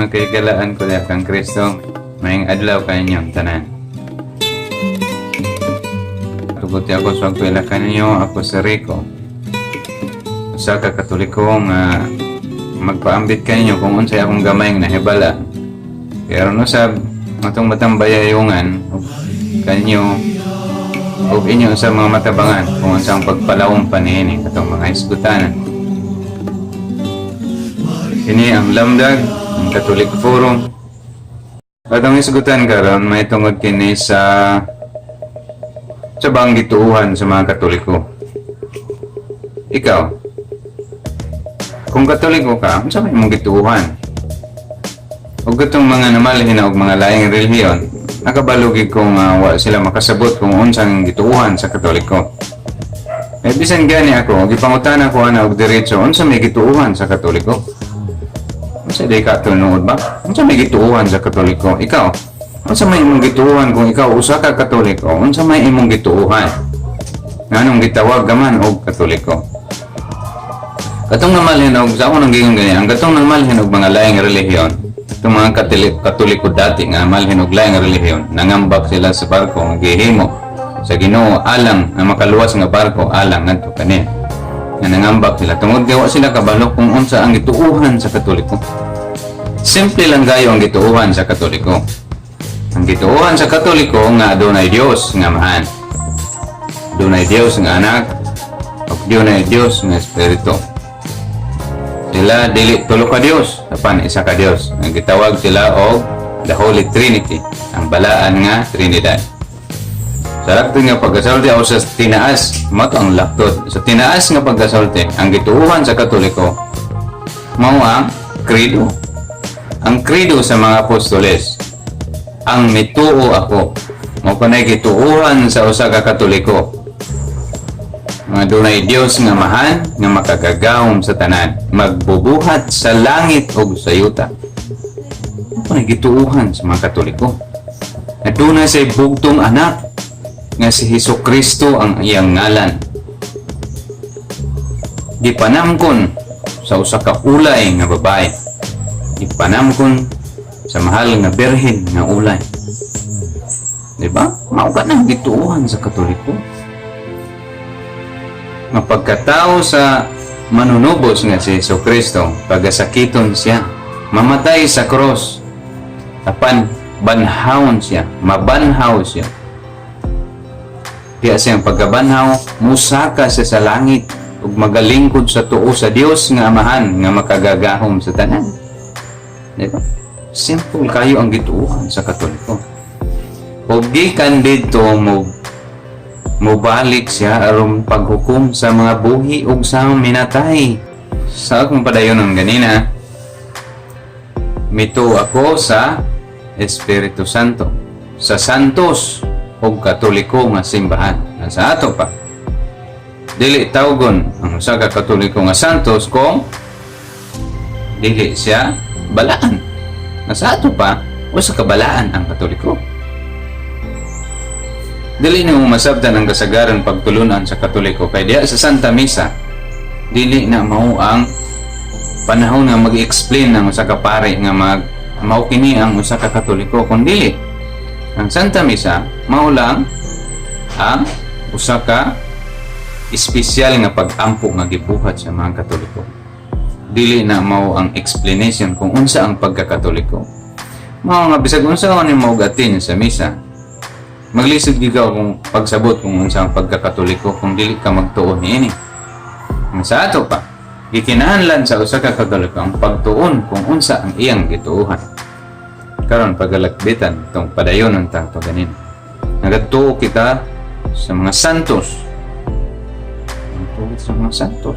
Mga kahigalaan ko diha kang Kristo, maayong adlaw kaninyong tanan. Tuguti ako sa pagpila kaninyo, ako si Rico. Usa ka Katoliko nga magpaambit kaninyo kung unsay akong gamay nga nahibala. Pero no sab atong matambayayungan ug kanyo ug inyo sa mga matabangan kung unsang pagpalawom pa niini katong mga hisgutanan. Kini ang Lamdag, ang Catholic Forum. Atong hisgutan karon may tungod kini sa bang gituuhan sa mga Katoliko. Ikaw, kung Katoliko ka, unsa may imong gituuhan? Ug katong mga namalhin na og mga laing relihiyon, nakabalo gyud ko nga wa sila makasabot kung unsang gituuhan sa Katoliko. Eh bisan gani ako, gipangutana ko ana og diretso, unsa may gituuhan sa Katoliko? Unsa di ka tinuod ba? Unsa may gituuhan sa Katoliko? Ikaw, unsa may imong gituuhan kung ikaw usa ka Katoliko? Unsa may imong gituuhan? Nganong gitawag ka man og Katoliko? Katong namalhin og sa ako nang giingon gani, ang katong namalhin og mga laing relihiyon, itong mga Katoliko dati nga malhin og laing relihiyon, nangambak sila sa barko nga gihimo sa Ginoo alang nga makaluwas nga barko alang ngadto kaniya. Nga nangambak sila tungod kay wa sila kabalo kung unsa ang gituuhan sa Katoliko. Simple lang gayo ang gituuhan sa Katoliko. Ang gituuhan sa Katoliko nga adunay Dios nga Amahan. Dunay Dios nga Anak ug dunay Dios nga Espiritu. Sila dili tulo ka Dios, apan isa ka Dios. Ang gitawag sila og the Holy Trinity, ang balaan nga Trinidad. Sa laktod nga pagkasulti o sa tinaas, mao to ang laktod. Sa tinaas nga pagkasulti, ang gituuhan sa Katoliko mao ang credo. Ang credo sa mga apostoles, ang mituo ako. Mao kanay gituuhan sa usa ka Katoliko. Nga dunay Dios nga Amahan nga makagagahom sa tanan, magbubuhat sa langit ug sa yuta. Mao kanay gituuhan sa mga Katoliko. Nga dunay say bugtong anak nga si Hesus Kristo ang iyang ngalan. Gipanamkon sa usa ka ulay nga babae. Gipanamkon sa mahal nga birhen nga ulay. Di ba? Mao ka nang gituuhan sa Katoliko. Nga pagkatao sa manunubos nga si Hesus Kristo, pagasakiton siya, mamatay sa cross, apan banhawon siya, mabanhaw siya. Diya siyang pagkabanhaw, musaka siya sa langit ug magalingkod sa tuo sa Dios nga Amahan nga makagagahom sa tanan. Di ba? Simple kayo ang gituuhan sa Katoliko. Ug gikan didto mo mubalik siya aron paghukom sa mga buhi ug sa mga minatay. Sa akong padayon ganina, mituo ako sa Espiritu Santo, sa Santos ug Katoliko nga simbahan. Sa ato pa, dili tawgon ang usa ka Katoliko nga Santos kung dili siya balaan. Sa ato pa, usa ka balaan ang Katoliko. Dili nimo masabtan ang kasagaran pagtulunan sa Katoliko kay diha sa Santa Misa dili na mao ang panahon nga mag-explain ang usa ka pare nga mag mao kini ang usa ka Katoliko, kun dili ang Santa Misa mao lang ang usa ka espesyal nga pag-ampo nga gibuhat sa mga Katoliko. Dili na mao ang explanation kung unsa ang pagkakatoliko. Mao nga bisag unsa man nimo og sa misa, maglisod gyud ka kung pagsabot kung unsa ang pagkakatoliko kung dili ka magtuon niini. Ang sa ato pa, gikinahanglan sa usa ka Katoliko ang pagtuon kung unsa ang iyang gituohan. Karon pagalakbitan itong padayon ng tato ganin. Nagatuo kita sa mga santos. Nagatuo kita sa mga santos.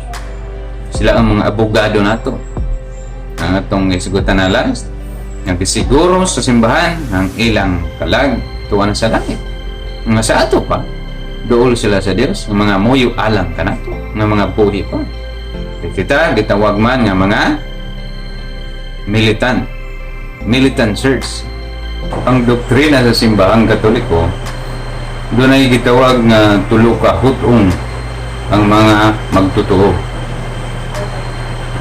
Sila ang mga abogado nato. Ang atong isugutan na last, nga gisiguro sa simbahan ang ilang kalag tuwa na sa langit. Nga sa ato pa, duol sila sa Dios, nga mga muyo alang kanato, nga mga buhi pa. Kay kita gitawag man nga mga militant church. Ang doktrina sa simbahang Katoliko, dunay gitawag nga tulo ka hut-ong ang mga magtotoo.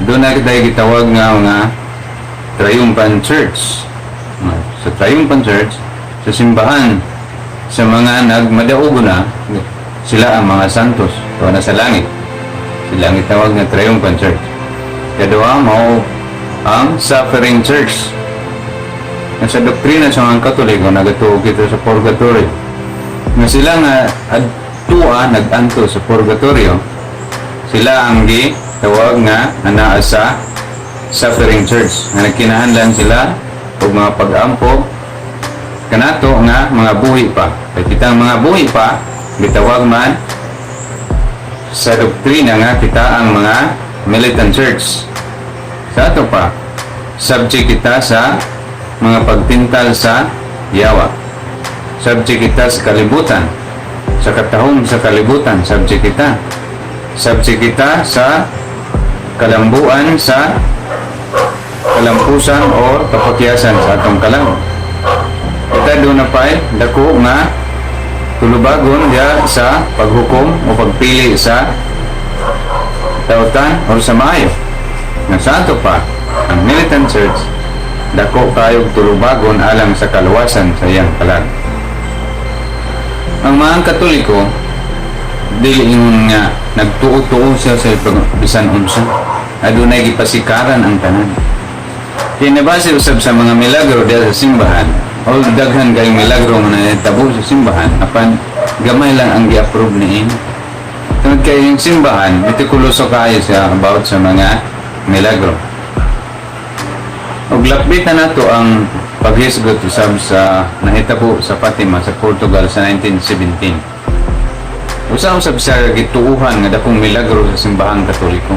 Dunay kitay gitawag nga mga Triumphant Church. Sa Triumphant Church, sa simbahan sa mga nagmadaugo na, sila ang mga santos o nasa langit. Sila ang itawag na Triumphant Church. Kaduha, mao ang Suffering Church. Nga sa doktrina sa mga Katoliko, nagatuo kita sa purgatorio. Nga sila nga adtua nag-anto sa purgatorio, sila ang gi tawag nga anaa sa Suffering Church. Nga nagkinahanglan sila og mga pag-ampo kanato nga mga buhi pa. Kay kitang mga buhi pa, gitawag man sa doktrina nga kita ang mga Militant Church. Sa ato pa, subject kita sa mga pagtintal sa yawa. Subject kita sa kalibutan. Sa katahom sa kalibutan, subject kita. Subject kita sa kalambuan, sa kalampusan o kapakyasan sa atong kalam. Kita duna pa'y dako nga tulubagon diya sa paghukom o pagpili sa dautan o sa maayo. Nga sa ato pa, ang Militant Church, dako kayog tulubagon alang sa kaluwasan sa iyang kalag. Ang mga Katoliko, dili ingon nga nagtuo-tuo siya sa bisan unsa. Adunay gipasikaran ang tanan. Kaya nabase usab sa mga milagro diya sa simbahan, o daghan kayong milagro nga nahitabo sa simbahan, apan gamay lang ang gi-approve niini. Tungod kay yung simbahan, metikuloso kaayo siya about sa mga milagro. Ug lakbit na nato ang paghisgot usab sa nahitabo sa Fatima sa Portugal sa 1917. Usa usab sa gituuhan nga dakong milagro sa simbahang Katoliko.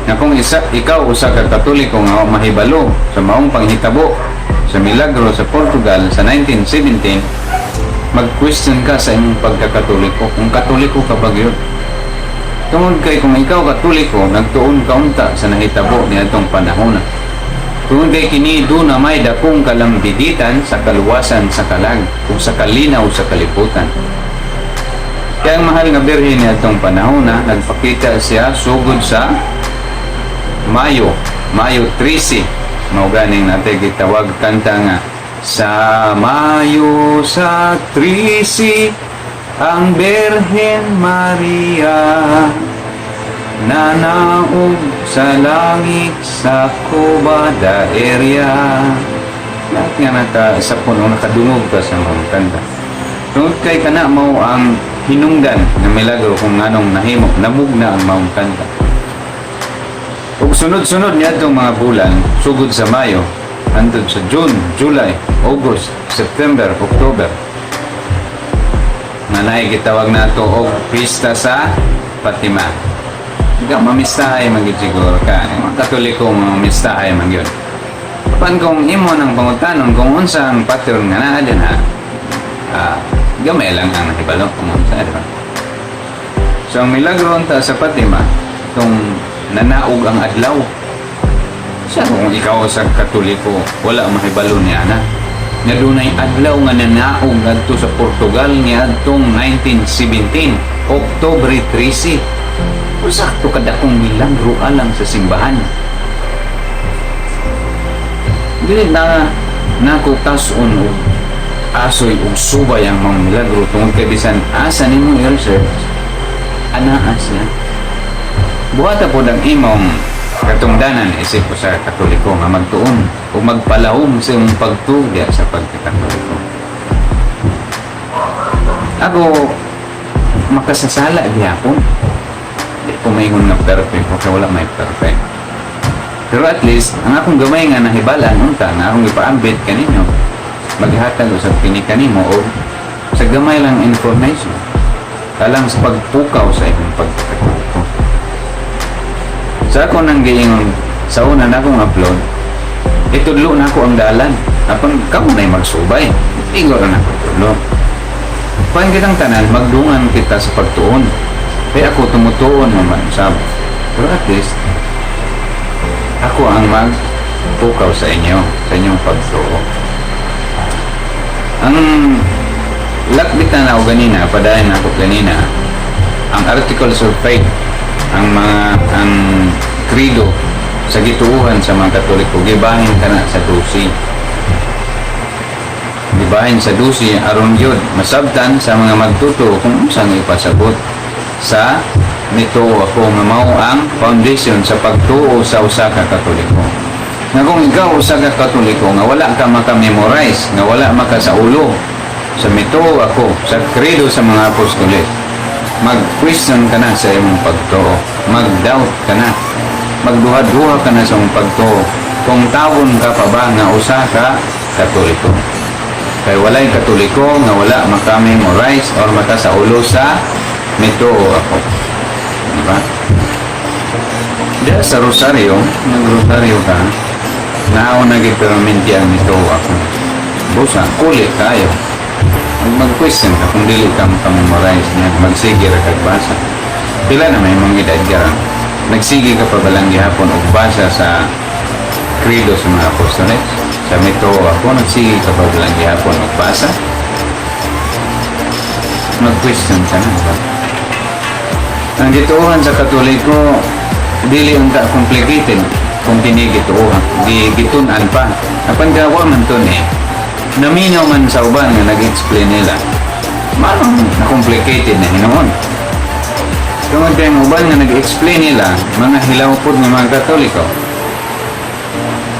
Nga kung isa, ikaw usa ka Katoliko nga wa mahibalo sa maong panghitabo sa milagro sa Portugal sa 1917, mag-question ka sa imong pagkakatoliko, kung Katoliko ka ba gyud. Tungod kay kung ikaw Katoliko, nagtuon ka unta sa nahitabo niadtong panahon. Tungod kay kini duna may dakong kalambiditan sa kaluwasan sa kalag ug sa kalinaw sa kalibutan. Kaya ang mahal nga Birhen niadtong panahon na nagpakita siya sugod sa Mayo, Mayo 13. Mao ganing natin gitawag kanta nga "Sa Mayo sa 13 ang Birhen Maria nanaog sa langit sa Cova da Iria." Lahat nga naka sa puno nakadungog ka sa mga kanta. Tungod kay kana mao ang hinungdan nga milagro kung nganong nahimo namugna ang maong kanta. Ug sunod-sunod niadtong mga bulan, sugod sa Mayo, hantod sa June, July, August, September, October. Nga naay gitawag nato og pista sa Fatima. Ikaw, mamistahay man gyud siguro ka. Yung mga Katoliko, mamistahay man gyud. Apan kung imo nang pangutanon kung unsa ang pattern nga naa din ha, gamay lang ang nahibalo kung unsa, di ba? So ang milagro unta sa Fatima, itong nanaog ang adlaw. Siya kung ikaw sa Katoliko, wala mahibalo niya na. Nga dunay adlaw nga nanaog ngadto sa Portugal niadtong 1917, Oktubre 13. Usa to kadakong milagro alang sa simbahan. Dili na nako kas-on og asoy og subay ang mga milagro tungod kay bisan asa nimo i-research, anaa siya. Buhata pod ang imong katungdanan isip usa ka Katoliko nga magtuon o magpalahom sa imong pagtuo diya sa pagkakatoliko. Ako, makasasala gihapon. Di ko maingon nga perfect o kay wala may perfect. Pero at least, ang akong gamay nga nahibalan unta nga akong ipaambit kaninyo, maghatag usab kini kanimo o sa gamay lang information alang sa pagpukaw sa imong pagkakatoliko. Sa ako nang giingon sa una na akong upload, itudlo na ako ang dalan. Apan kamo na'y magsubay. Igor na ako itudlo. Pan kitang tanan, magdungan kita sa pagtuon. Kaya ako tumutuon naman sa, pero at least, ako ang magpukaw sa inyo, sa inyong pagtuo. Ang lakbit na ako ganina, padayon ako ganina, ang Articles of Faith, ang mga, ang credo. Sa gituuhan sa mga Katoliko, gibahin kana sa 12. Gibahin sa 12 aron gyud masabtan sa mga magtutuo kung unsang ipasabot sa "Mituo ako" nga mao ang foundation sa pagtuo sa usa ka Katoliko. Nga kung ikaw usa ka Katoliko nga wala ka maka-memorize, nga wala makasaulo sa "Mituo ako", sa credo sa mga apostoles, mag-question ka na sa imong pagtuo, mag-doubt ka na, magduha-duha ka na sa imong pagtuo kung tawon ka pa ba nga usa ka Katoliko. Kay walay Katoliko nga wala maka-memorize or makasaulo sa "Mituo ako". Di ba? Diya sa rosaryo, nag-rosaryo ka, nauna gid permanente ang "Mituo ako". Busa, kulit kayo. Mag-question ka kung dili ka maka-memorize niya, magsige ra kag basa. Pila na may mga edad ka? Nagsige ka pa ba lang gihapon og basa sa credo sa mga apostoles? Sa "Mituo ako", nagsige ka pa ba lang gihapon og basa? Mag-question ka na ba? Ang gituohan sa Katoliko, dili unta complicated kung kini gituohan, di gitun-an pa. Apan gawa man to ni, naminaw man sa uban nga nag-explain nila. Manong na complicated na hinuon? Tungod kay ang uban nga nag-explain nila, mga hilaw pod nga mga Katoliko.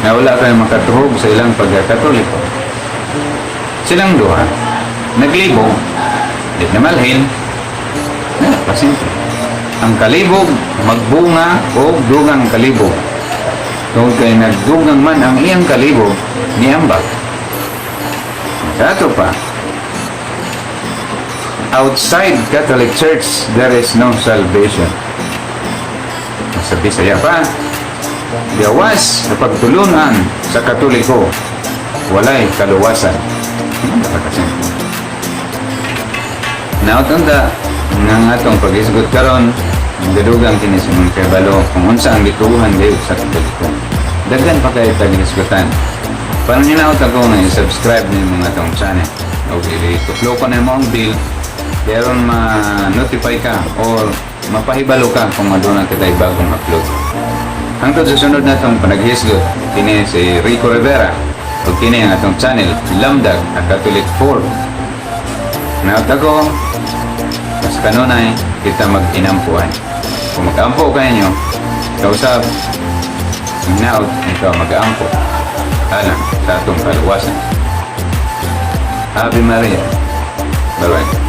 Na wala kayo makatuhog sa ilang pagkakatoliko. Silang duha, naglibog, di namalhin, na, pasimple. Ang kalibog, magbunga o dugang kalibog. Tungod kay nagdugang man ang iyang kalibog, niambak. Sa ato pa, outside Catholic Church, there is no salvation. Sa Bisaya pa, gawas sa pagtulunan sa Katoliko, walay kaluwasan. Ano ba kasi? Nautunda nga nga atong pag-isgot karon, gadugang kini sa mga kabalo kung unsa ang gituohan gayud sa Katoliko. Daghan pa kayo tag hisgutan. Parang hinaot ako nga i-subscribe ni mga atong channel. O i-tuklo ko na mo ang bell pero ma-notify ka or mapahibalo ka kung aduna kita'y bagong upload. Hangtod sa sunod na itong panaghisgot, kini si Rico Rivera o kini ang atong channel, Lamdag, a Catholic 4. Naot ako, mas kanunay kita mag-inampuan. Kung mag-ampo kayo, kausap, hinaot, ikaw mag-ampo. Alang sa atong kaluwasan. Ave Maria. Bye-bye.